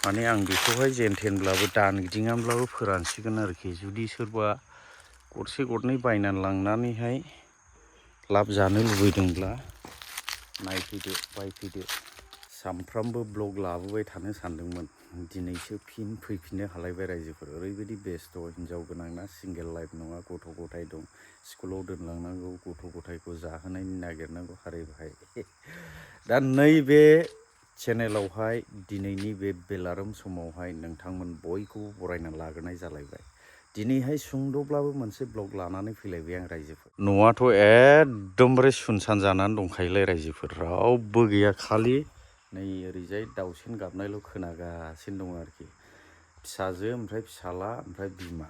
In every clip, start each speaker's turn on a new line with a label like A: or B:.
A: माने आं बेखौहाय जेनथेनब्लाबो दानगिदिङाब्लाबो फोरानसिगोन आरोखि जुदि सोरबा गरसे गरनै बायनानै लांनानैहाय लाब जानो लुबैदोंब्ला नायफैदो बायफैदो सामफ्रामबो ब्लग लाबोबाय थानो सानदोंमोन दिनैसो फिन फैफिननो हालायबाय रायजोफोर ओरैबायदि बेस्थ' हिनजाव गोनांना सिंगेल लाइफ नङा गथ' गथाय दं स्कुलाव दोनलांनांगौ गथ' गथायखौ जाहोनायनि नागिरनांगौ हारे बाहाय दा नैबे चेनेलावहाय दिनैनि बे बेलारोम समावहाय नोंथांमोन बयखौबो बरायना लाग्रोनाय जालायबाय दिनैहाय सुंद'ब्लाबो मोनसे ब्लग लानानै फैलायबाय आं रायजोफोर न'आथ' एकदमबारे सुनसान जानानै दंखायोलाय रायजोफोर रावबो गैया खालि नै ओरैजाय दाउसिन गाबनायल' खोनागासिनो दङ आरोखि फिसाजो ओमफ्राय फिसाला ओमफ्राय बिमा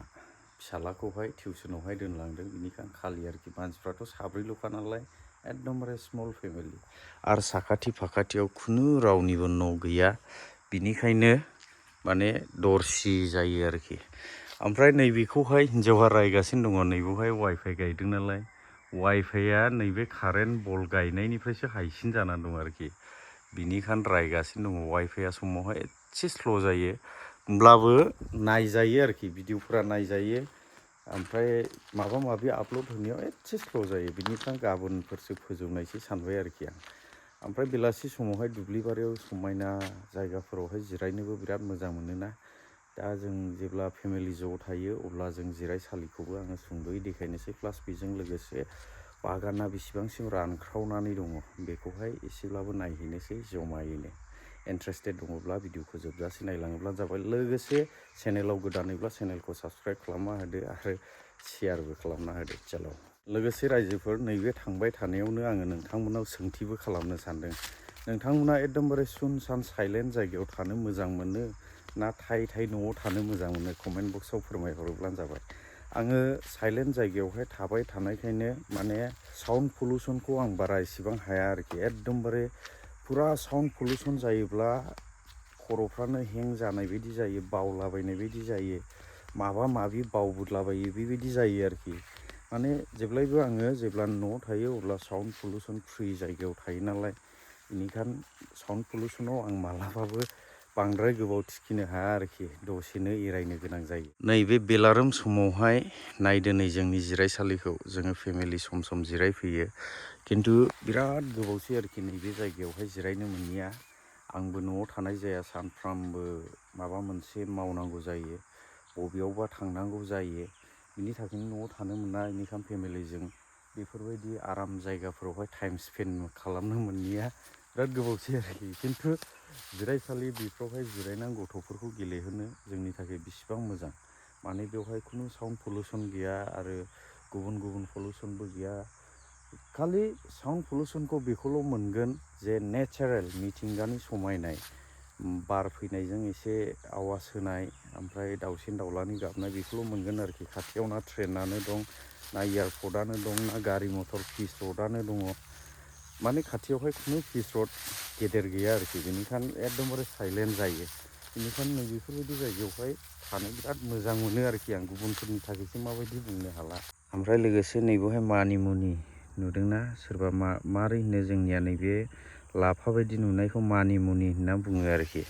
A: फिसालाखौहाय टिउसनावहाय दोनलांदों बिनिखायनो खालि आरोखि मानसिफ्राथ' साब्रैल'खा नालाय एकदमबारे स्मल फेमिलि आरो साखाथि फाखाथियाव खुनु रावनिबो न' गैया बिनिखायनो माने दरसि जायो आरोखि ओमफ्राय नैबेखौहाय हिन्जावहा रायगासिनो दङ नैबेवहाय वाइफाइ गायदों नालाय वाइफाइआ नैबे कारेन्ट बल गायनायनिफ्रायसो हाइसिन जानानै दं आरोखि बिनिखायनो रायगासिनो दङ वाइफाइआ समावहाय एसे स्ल' जायो होमब्लाबो नायजायो आरोखि भिडिअफोरा नायजायो ओमफ्राय माबा माबि आपल'ड होनायाव एसे स्ल' जायो बिनिफ्राय गाबोनफोरसो फोजोबनायसै सानबाय आरोखि आं ओमफ्राय बेलासि समावहाय दुब्लिबारियाव समायना जायगाफोरावहाय जिरायनोबो बिराद मोजां मोनोना दा जों जेब्ला फेमिलि ज' थायो अब्ला जों जिरायसालिखौबो आङो सुंद'यै देखायनोसै प्लास बेजों लोगोसे बागाना बेसेबांसिम रानख्रावनानै दङ बेखौहाय एसेब्लाबो नायहैनोसै जमायैनो इन्ट्रेस्टेड दङब्ला भिडिअखौ जोबजासे नायलाङोब्ला जाबाय लोगोसे चेनेलाव गोदानैब्ला चेनेलखौ साबस्क्राइब खालामना होदो आरो शेयारबो खालामना होदो चेलाव लोगोसे रायजोफोर नैबे थांबाय थानायावनो आङो नोंथांमोनाव सोंथिबो खालामनो सानदों नोंथांमोना एकदमबारे सुनसान साइलेन्ट जायगायाव थानो मोजां मोनो ना थाय थाय न'आव थानो मोजां मोनो कमेन्ट बक्सआव फोरमायहरोब्लानो जाबाय आङो साइलेन्ट जायगायावहाय थाबाय थानायखायनो माने साउन्ड पलिउसनखौ आं बारा इसेबां हाया आरोखि एकदमबारे फुरा साउन्ड पलिउसन जायोब्ला खर'फ्रानो हें जानाय बायदि जायो बावलाबायनाय बायदि जायो माबा माबि बावबोदलाबायो बेबायदि जायो आरोखि माने जेब्लायबो आङो जेब्ला न'आव थायो अब्ला साउन्ड पलिउसन फ्रि जायगायाव थायो नालाय बेनिखायनो साउन्ड पलिउसनाव आं मालाबाबो बांद्राय गोबाव थिखिनो हाया आरोखि दसेनो एरायनो गोनां जायो नैबे बेलारोम समावहाय नायदो नै जोंनि जिरायसालिखौ जोङो फेमिलि सम सम जिरायफैयो खिन्थु बिराद गोबावसै आरोखि नैबे जायगायावहाय जिरायनो मोनैया आंबो न'आव थानाय जाया सानफ्रामबो माबा मोनसे मावनांगौ जायो बबेयावबा थांनांगौ जायो बिनि थाखायनो न'आव थानो मोना बेनिखायनो फेमिलिजों बेफोरबायदि आराम जायगाफोरावहाय टाइम स्पेन्ड खालामनो मोनैया बिराद गोबावसै आरोखि खिन्थु जिरायसालि बेफ्रावहाय जिरायनानै गथ'फोरखौ गेलेहोनो जोंनि थाखाय बिसिबां मोजां माने बेवहाय खुनु साउन्ड पलिउसन गैया आरो गुबुन गुबुन पलिउसनबो गैया खालि साउन्ड पलिउसनखौ बेखौल' मोनगोन जे नेचारेल मिथिंगानि समायनाय बार फैनायजों एसे आवाज होनाय ओमफ्राय दाउसिन दाउलानि गाबनाय बेखौल' मोनगोन आरोखि खाथियाव ना ट्रेनानो दं ना एयारपर्टआनो दं ना गारि मटर पिच रडआनो दङ माने खाथियावहाय खुनु पिच रड गेदेर गैया आरोखि बेनिखायनो एकदमबारे साइलेन्ट जायो बेनिखायनो नै बेफोरबायदि जायगायावहाय थानो बिराद मोजां मोनो आरोखि आं गुबुनफोरनि थाखायसो माबायदि बुंनो हाला ओमफ्राय लोगोसे नैबेवहाय मानिमुनि नुदोंना सोरबा मारै होनो जोंनिया नैबे लाफा बायदि नुनायखौ मानिमुनि होनना बुङो आरोखि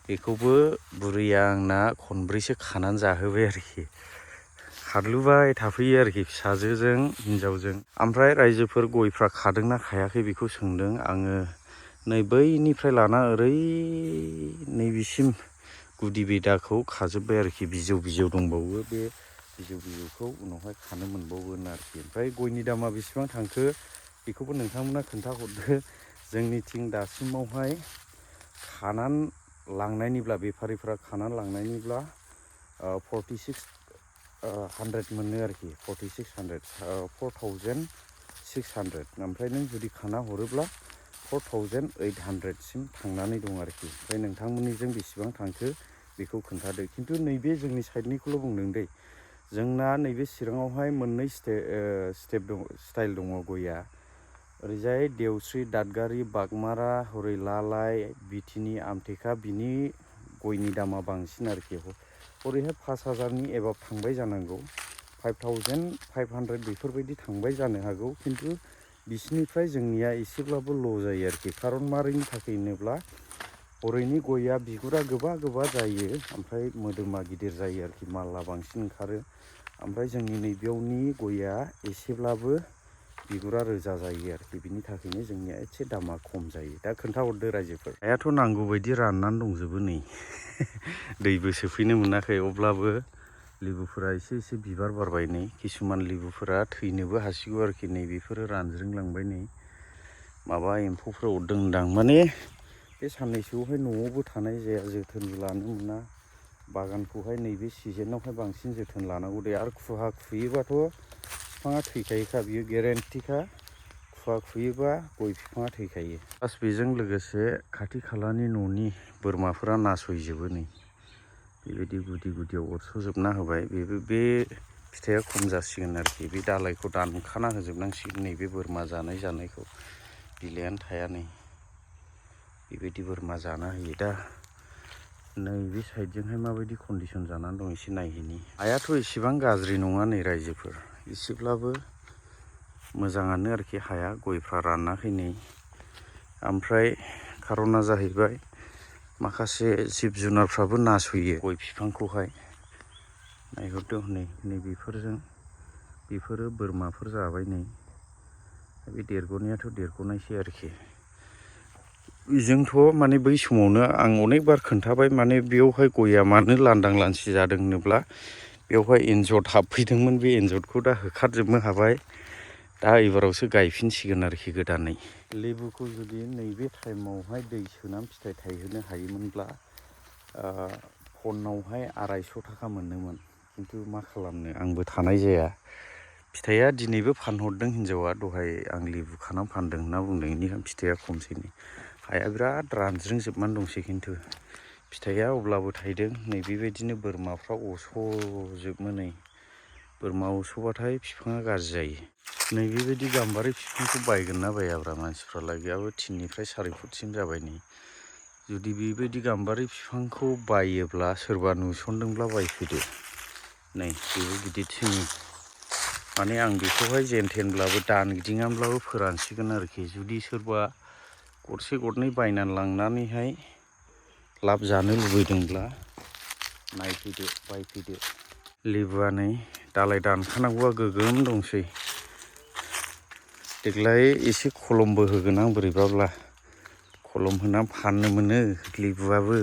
A: बेखौबो बुरैया आंना खनब्रैसो खानानै जाहोबाय आरोखि खारलुबाय थाफैयो आरोखि फिसाजोजों हिन्जावजों ओमफ्राय रायजोफोर गयफ्रा खादोंना खायाखै बेखौ सोंदों आङो नै बैनिफ्राय लाना ओरै नैबेसिम गुदि बेदाखौ खाजोब्बाय आरोखि बिजौ दंबावो बे बिजौखौ उनावहाय खानो मोनबावगोन आरोखि ओमफ्राय गयनि दामा बेसेबां थांखो बेखौबो नोंथांमोना खोन्थाहरदो जोंनिथिं दासिमावहाय खानानै लांनायनिब्ला बेफारिफ्रा खानानै लांनायनिब्ला 4600 मोनो आरोखि 4600 ओमफ्राय नों जुदि खाना हरोब्ला 4800सिम थांनानै दं आरोखि ओमफ्राय नोंथांमोननिजों बेसेबां थांखो बेखौ खोन्थादो खिन्थु नैबे जोंनि साइडनिखौल' बुंदों दै जोंना नैबे चिराङावहाय मोननै स्टाइल दङ गया ओरैजाय देवस्रि दादगारि बागमारा हरै लालाय बिथिनि आमथेखा बिनि गयनि दामा बांसिन आरोखि हरैहाय 5000नि एबाब थांबाय जानांगौ 5500 बेफोरबायदि थांबाय जानो हागौ खिन्थु बिसिनिफ्राय जोंनिया एसेब्लाबो ल' जायो आरोखि खारन मारैनि थाखाय होनोब्ला हरैनि गया बिगुरा गोबा गोबा जायो ओमफ्राय मोदोमा गिदिर जायो आरोखि माला बांसिन ओंखारो ओमफ्राय जोंनि नैबेयावनि गया एसेब्लाबो बिगुरा रोजा जायो आरोखि बिनि थाखायनो जोंनिया एसे दामा खम जायो दा खोन्थाहरदो रायजोफोर हायाथ' नांगौ बायदि राननानै दंजोबो नै दैबो सोफैनो मोनाखै अब्लाबो लेबुफोरा एसे एसे बिबार बारबाय नै किसुमान लेबुफोरा थैनोबो हासिगौ आरोखि नै बेफोरो रानज्रिंलांबाय नै माबा एम्फौफोर अरदोंदां माने बे साननैसोआवहाय न'आवबो थानाय जाया जोथोनबो लानो मोना बागानखौहाय नैबे सिजेनावहाय बांसिन जोथोन लानांगौ दे आरो खुहा खुयोबाथ' बिफाङा थैखायोखा बियो गेरेन्टिखा खुहा खुयोबा गय बिफाङा थैखायो प्लास बेजों लोगोसे खाथि खालानि न'नि बोरमाफोरा नासयजोबो नै बेबायदि गुदि गुदियाव अरस'जोबना होबाय बे फिथाइया खम जासिगोन आरोखि बे दालायखौ दानखाना होजोबनांसिगोन नैबे बोरमा जानायखौ बिलाइयानो थाया नै बेबायदि बोरमा जाना होयो दा नैबे साइडजोंहाय माबायदि कन्डिसन जानानै दं एसे नायहैनि हायाथ' एसेबां गाज्रि नङा नै रायजोफोर एसेब्लाबो मोजाङानो आरोखि हाया गयफ्रा रानाखै नै ओमफ्राय खार'ना जाहैबाय माखासे जिब जुनारफ्राबो नासयो गय बिफांखौहाय नायहरदो नै बेफोरो बोरमाफोर जाबाय नै बे देरग'नायाथ' देरग'नायसै आरोखि बेजोंथ' माने बै समावनो आं अनेक बार खोन्थाबाय माने बेयावहाय गया मानो लांदां लानसि जादों होनोब्ला बेवहाय एन्जर हाबफैदोंमोन बे एन्जरखौ दा होखारजोबनो हाबाय दा एबारावसो गायफिनसिगोन आरोखि गोदानै लेबुखौ जुदि नैबे टाइमावहाय दै सोनानै फिथाइ थायहोनो हायोमोनब्ला फनावहाय 250 थाखा मोनोमोन खिन्थु मा खालामनो आंबो थानाय जाया फिथाइया दिनैबो फानहरदों हिनजावा दहाय आं लेबु खानानै फानदों होनना बुंदों बेनिखायनो फिथाइया खमसै नै हाया बिराद रानज्रिंजोबनानै दंसै खिन्थु फिथाइया अब्लाबो थायदों नै बेबायदिनो बोरमाफ्रा अरस'जोबो नै बोरमा अरस'बाथाय बिफाङा गाज्रि जायो नै बेबायदि गाम्बारि बिफांखौ बायगोन ना बायाब्रा मानसिफ्रालाय बेयाबो 3 निफ्राय 4 फुटसिम जाबाय नै जुदि बेबायदि गाम्बारि बिफांखौ बायोब्ला सोरबा नुसनदोंब्ला बायफैदो नै बेबो गिदिरसिन माने आं बेखौहाय जेनथेनब्लाबो दानगिदिङाब्लाबो फोरानसिगोन आरोखि जुदि सोरबा गरसे गरनै बायनानै लांनानैहाय लाब जानो लुबैदोंब्ला नायफैदो बायफैदो लेबुआ नै दालाय दानखानांगौआ गोगोम दंसै देग्लाय एसे खलमबो होगोन आं बोरैबाब्ला खलम होनानै फाननो मोनो लेबुआबो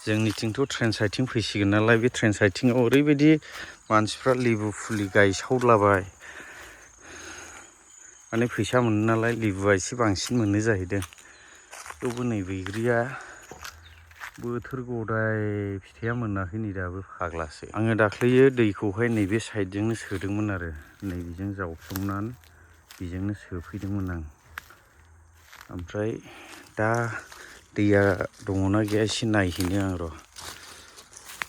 A: जोंनिथिंथ' ट्रेन साइथिं फैसिगोन नालाय बे ट्रेन साइथिङाव ओरैबायदि मानसिफ्रा लेबु फुलि गायसावलाबाय माने फैसा मोनो नालाय लेबुआ एसे बांसिन मोनो जाहैदों थेवबो नै बैग्रिया बोथोर गदाय फिथाइया मोनाखै नै दाबो फाग्लासो आङो दाख्लैयो दैखौहाय नैबे साइडजोंनो सोदोंमोन आरो नैबेजों जावफ्लंनानै बेजोंनो सोफैदोंमोन आं ओमफ्राय दा दैया दङना गैया एसे नायहैनो आं र'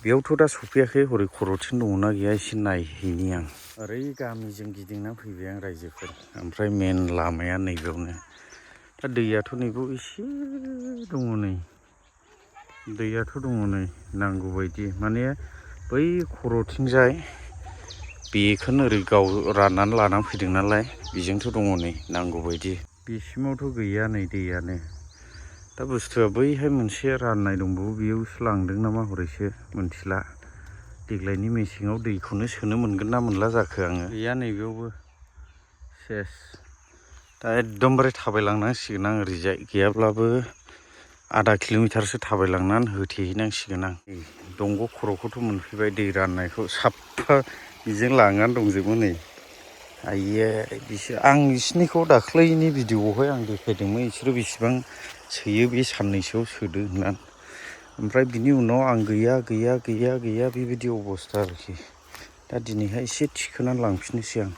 A: बेयावथ' दा सफैयाखै हरै खर'थिं दङना गैया एसे नायहैनि आं ओरै गामिजों गिदिंना फैबाय आं रायजोफोर ओमफ्राय मेन लामाया नैबेयावनो दा दैयाथ' नैबेयाव एसे दङ नै दैयाथ' दङ नै नांगौ बायदि माने बै खर'थिंजाय बेखौनो ओरै गाव राननानै लानानै फैदों नालाय बेजोंथ' दङ नै नांगौ बायदि बेसिमावथ' गैया नै दैयानो दा बुस्थुआ बैहाय मोनसे राननाय दंबावो बेयावसो लांदों नामा हरैसो मोनथिला देग्लायनि मेसेङाव दैखौनो सोनो मोनगोन ना मोनला जाखो आङो गैया नैबेयावबो सेस दा एकदमबारे थाबायलांनांसिगोन आं ओरैजाय गैयाब्लाबो आधा किल'मिटारसो थाबायलांनानै होथेहैनांसिगोन आं दंग' खर'खौथ' मोनफैबाय दै राननायखौ साफा बेजों लांनानै दंजोबो नै आइये आं बिसिनिखौ दाख्लैनि भिडिअआवहाय आं देखायदोंमोन बिसोरो बेसेबां सोयो बे साननैसोआव सोदो होननानै ओमफ्राय बिनि उनाव आं गैया बेबायदि अबस्था आरोखि दा दिनैहाय एसे थिखोनानै लांफिननोसै आं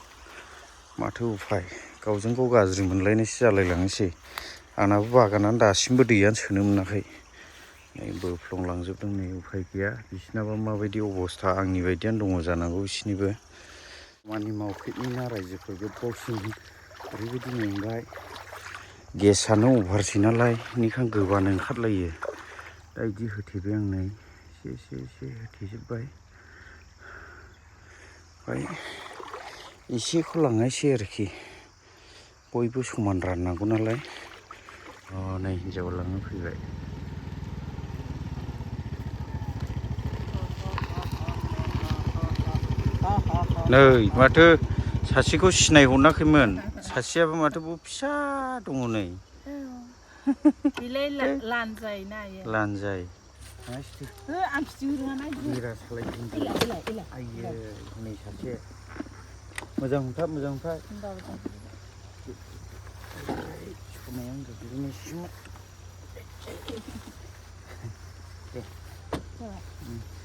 A: माथो उफाय गावजों गाव गाज्रि मोनलायनायसो जालायलाङोसै आंनाबो बागानानो दासिमबो दैयानो सोनो मोनाखै नै बोफ्लंलांजोबदों नै उफाय गैया बिसिनाबा माबायदि अबस्था आंनि बायदियानो दङ जानांगौ बिसिनिबो खामानि मावफेरनि ना रायजोफोर गोबावसिम ओरैबायदि मेंबाय गेसानो अभारसै नालाय बेनिखायनो गोबानो ओंखारलायो दा बिदि होथेबाय आं नै एसे होथेजोब्बाय ओमफ्राय एसेखौ लांनायसै आरोखि बयबो समान राननांगौ नालाय अ नै हिन्जाव लाङो फैबाय नै माथो सासेखौ सिनायहरनाखैमोन सासेयाबो माथो ब फिसा दङ नै
B: बिलाय लानजाय ना इयो
A: लानजाय
B: आं खिथि रोङाना
A: बिरा सालायदों आइयो नै सासे मोजां हमथाब मोजां हमथाब समायानो गोग्लैनोसैमोन दे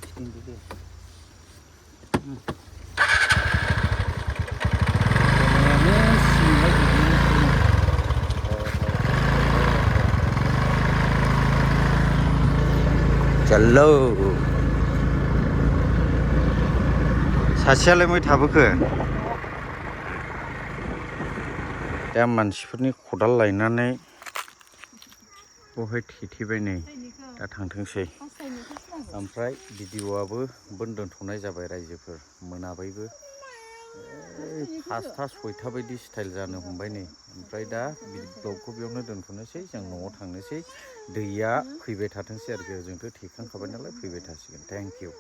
A: फिदिंदो दे चलो सासेयालाय मै थाबोखो दा मानसिफोरनि खदाल लायनानै बहाय थेथेबाय नै दा थांथोंसै ओमफ्राय भिडिअ'आबो दोनथ'नाय जाबाय रायजोफोर मोनाबायबो फासथा सयथा बायदि स्टाइल जानो हमबाय नै ओमफ्राय दा ब्लगखौ बेयावनो दोनथ'नोसै जों न'आव थांनोसै दैया फैबाय थाथोंसै आरोखि जोंथ' थेखांखाबाय नालाय फैबाय थासिगोन थेंक इउ